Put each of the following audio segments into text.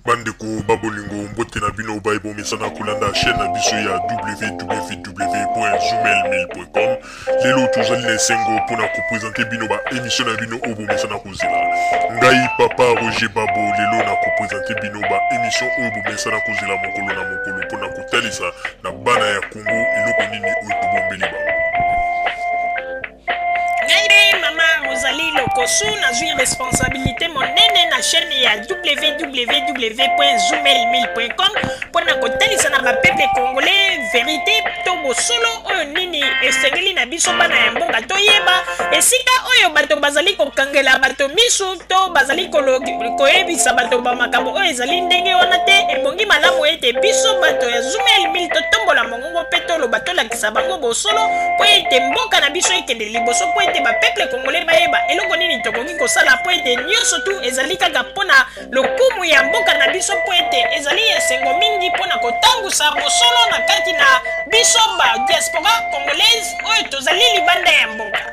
Bandeko ba bolingo, mbote na bino baye bomesana kolanda chaîne na biso ya www.zoomail1000.com. Lelo tozali na esengo mpona kopresente bino ba émission na bino oyo bomesana kozela. Ngai papa Roger Babo lelo na kopresente bino ba émission oyo bomesana kozela mokolo na mokolo mpona kotalisa na bana ya Congo eloko nini oyo tobombeli bango. Ngai mpe mama Rosalie Lokosu nazwi responsabilité monene na chaîne ya www.zoomel1000.com mpo na kotalisa na bapeuple congolais verité to bosolo oyo nini esengeli na biso bana ya mboka toyeba esika oyo bato bazali kokangela bato misu to bazali koyebisa bato bamakambo oyo ezali ndenge wana te. Ebongi malamu ete biso bato ya Zoomel 1000 totombola mongongo mpe toloba, tolakisa bango bosolo mpo ete mboka na biso ekende liboso, mpo ete bapeuple congolais bayeba eloko nini tokoki kosala, mpo ete nyonso tu ezali kaka mpo na lokumu ya mboka na biso, mpo ete ezali esengo mingi mpo na kotangusa bosolo na kati na biso ba diaspora congolaise oyo tozali libanda ya mboka.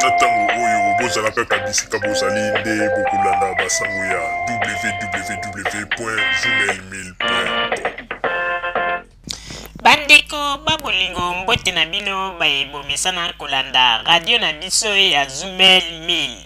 Na ntango oyo bozala kaka bisika bozali nde bokolanda basango ya www.zoomail1000.com. Bandeko ba bolingo, mbote na bino baye bomesana kolanda radio na biso ya Zumel 1000.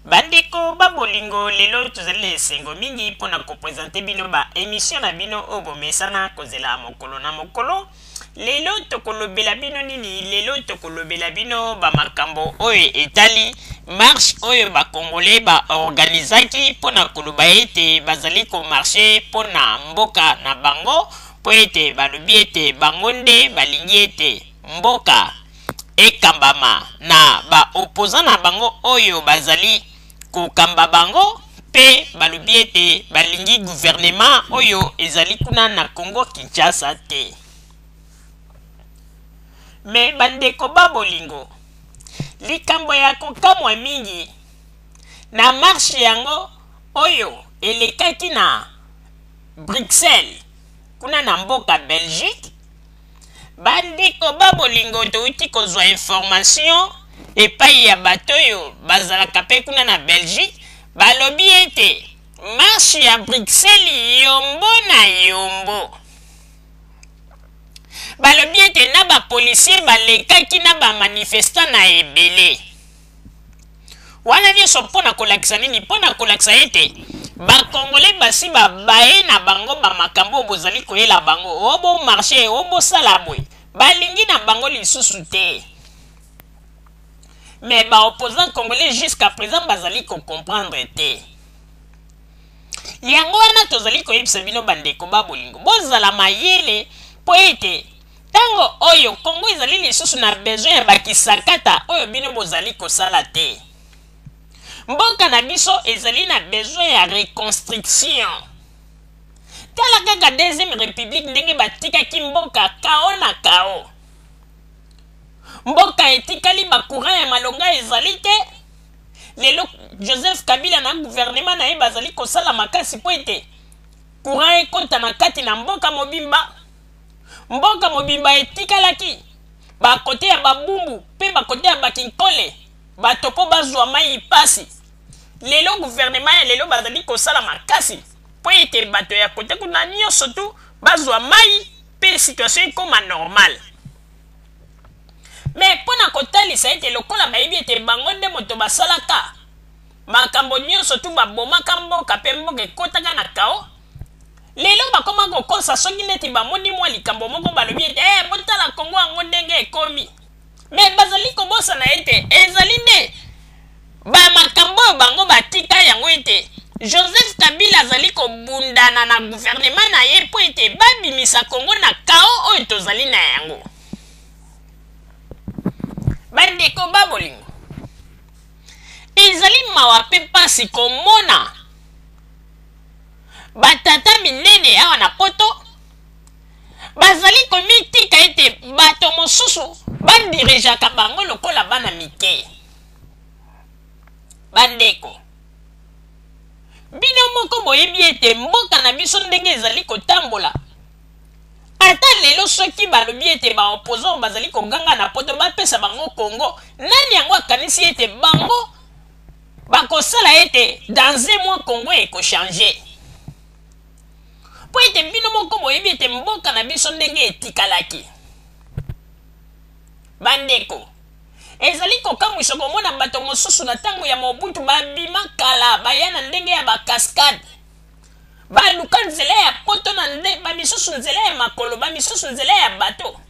Bandeko ba bolingo, lelo tozali na esengo mingi mpo na kopresente bino ba emission na bino oyo bomesana kozela mokolo na mokolo. Lelo tokolobela bino nini? Lelo tokolobela bino ba makambo oyo etali marche oyo ba Congolais ba organisaki mpo na koloba ete bazali ko marcher mpo na mboka na bango, mpo ete balobi ete bango nde balingi ete mboka ekambama na ba opposants na bango oyo bazali kokamba bango, mpe balobi ete balingi gouvernement oyo ezali kuna na Congo Kinshasa te. Me bandeko ba bolingo, likambo ya kokamwa mingi na marche yango oyo elekaki na Bruxelles kuna na mboka Belgique, bandeko ba bolingo, touti kozwa information epai ya bato oyo bazalaka mpe kuna na Belgique, balobi ete marche ya Bruxelles yombo na yombo. Balobi ete na ba policiers balekaki na ba manifestants na ebele. Wana nyonso mpo na kolakisa nini? Mpo na kolakisa ete ba Congolais basi babaye na bango ba makambo oyo bozali koyela bango, o bo marche, o bosala boye, balingi na bango lisusu te. Mais ba opposants congolais jusqu'à présent bazali ko comprendre te. Yango wana tozali koyebisa bino bandeko ba bolingo, bozala mayele mpo ete ntango oyo Congo ezali lisusu na besoin ya bakisakata oyo bino bozali kosala te. Mboka na biso ezali na besoin ya reconstruction. Tala kaka deuxième république ndenge batikaki mboka kao na kao. Mboka etikali ba courant ya malonga ezali te. Lelo Joseph Kabila na gouvernement na ye bazali kosala makasi mpo ete courant ekota na kati na mboka mobimba. Mboka mobimba etikalaki bakote ya babumbu mpe bakote ya bakinkole, bato mpo bazwa mai pasi. Lelo gouvernement ya lelo bazali kosala makasi mpo ete bato ya kote kuna nyonso tu bazwa mai mpe situation ekoma normale. Me mpo na kotalisa ete lokola bayebi ete bango nde moto basalaka makambo nyonso tu, babomaka mboka mpe mboka ekotaka na kao, lelo bakoma kokosa soki neti bamoni mwa likambo moko balobi ete botala Kongo yango ndenge ekomi. Me bazali kobosana ete ezali nde bamakambo oyo bango batika yango, ete Joseph Kabila azali kobundana na gouvernement na ye mpo ete babimisa Kongo na kao oyo tozali na yango. Bandeko ba bolingo, ezali mawa mpe mpasi komona batata minene awa na poto bazali komitika ete bato mosusu badirijaka bango lokola bana mike. Bandeko, bino moko boyebi ete mboka na biso ndenge ezali kotambola, ata lelo soki balobi ete ba opposants bazali koganga na poto bapesa bango Congo, nani yango akanisi ete bango Bakosala ete dans un mois Congo ekochanger. Mpo ete bino moko boyebi ete mboka na biso ndenge etikalaki. Bandeko, ezali kokamwisa komona bato mosusu na ntango ya Mobutu babima kala baya na ndenge ya ba cascade. Baluka nzela ya poto na nde, bamisusu nzela ya makolo, bamisusu nzela ya bato.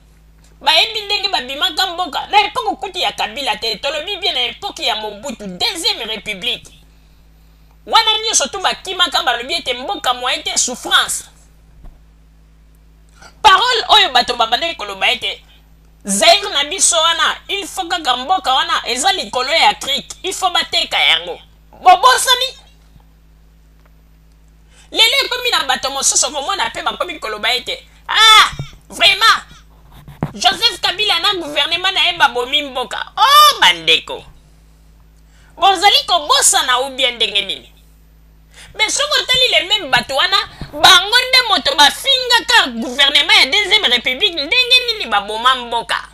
Bayebi ndenge babimaka mboka na epoque kutu ya Kabila te, tolobi bien na epoque ya Mobutu, deuxième république. Wana nyonso tu bakimaka, balobi ete mboka moyen te, souffrance. Parole oyo bato babandaki koloba ete Zaire na biso wana il faut kaka mboka wana eza likolo ya cric, il faut bateka yango. Bobosani? Lelo ekomi na bato mosusu komona pe bakomi koloba ete ah vraiment Joseph Kabila na gouvernement na ye babomi mboka. Oh bandeko, bozali kobosana ou bien ndenge nini? Mais soki otali les mêmes bato wana, bango nde moto bafingaka gouvernement ya deuxième république ndenge nini baboma mboka.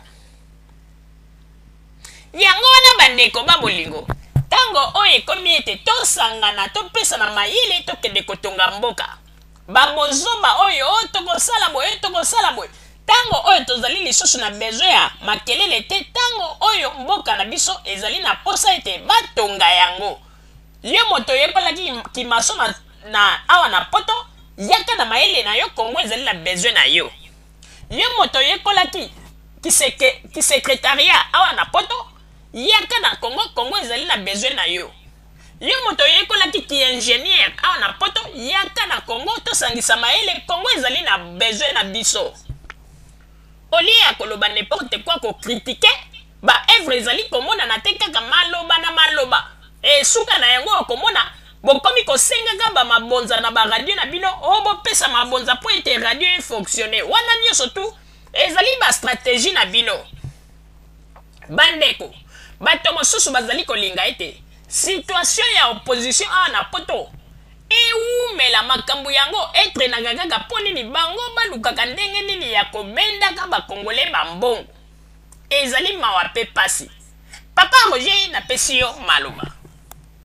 Yango wana bandeko ba bolingo, tango oyo ekomi ete tosangana, topesana mayele, tokende kotonga mboka. Ba bozoba oyo, oh, tokosala boye, tokosala boye. Tango oyo tozali lisusu na besoin ya makelele te, tango oyo mboka na biso ezali na posa ete batonga yango. Yo moto oyekolaki kimaso na, na awa na poto, yaka na mayele na yo, Congo ezali na besoin na yo. Yo moto oyekolaki kiseke, kisecretariat awa na poto, yaka na Congo, Congo ezali na besoin na yo. Yo moto oyekolaki ki ingénieur awa na poto, yaka na Congo, tosangisa mayele, Congo ezali na besoin na biso. Au lieu ya koloba n'importe quoi, ko critiquer, ba œuvre ezali komonana te, kaka maloba na maloba. E suka na yango okomona bokomi kosengaka ba mabonza na ba radio na bino, o bopesa mabonza po ete radio e fonctionner. Wana nyonso tu ezali ba stratégie na bino. Bandeko, bato mosusu bazali kolinga ete situation ya opposition awa na poto ewumela, makambo yango etrenaka kaka mpo nini bango balukaka ndenge nini ya kobendaka ba Congolais ba mbongo. Ezali mawa pe pasi. Papa Roger, napesi yo maloba.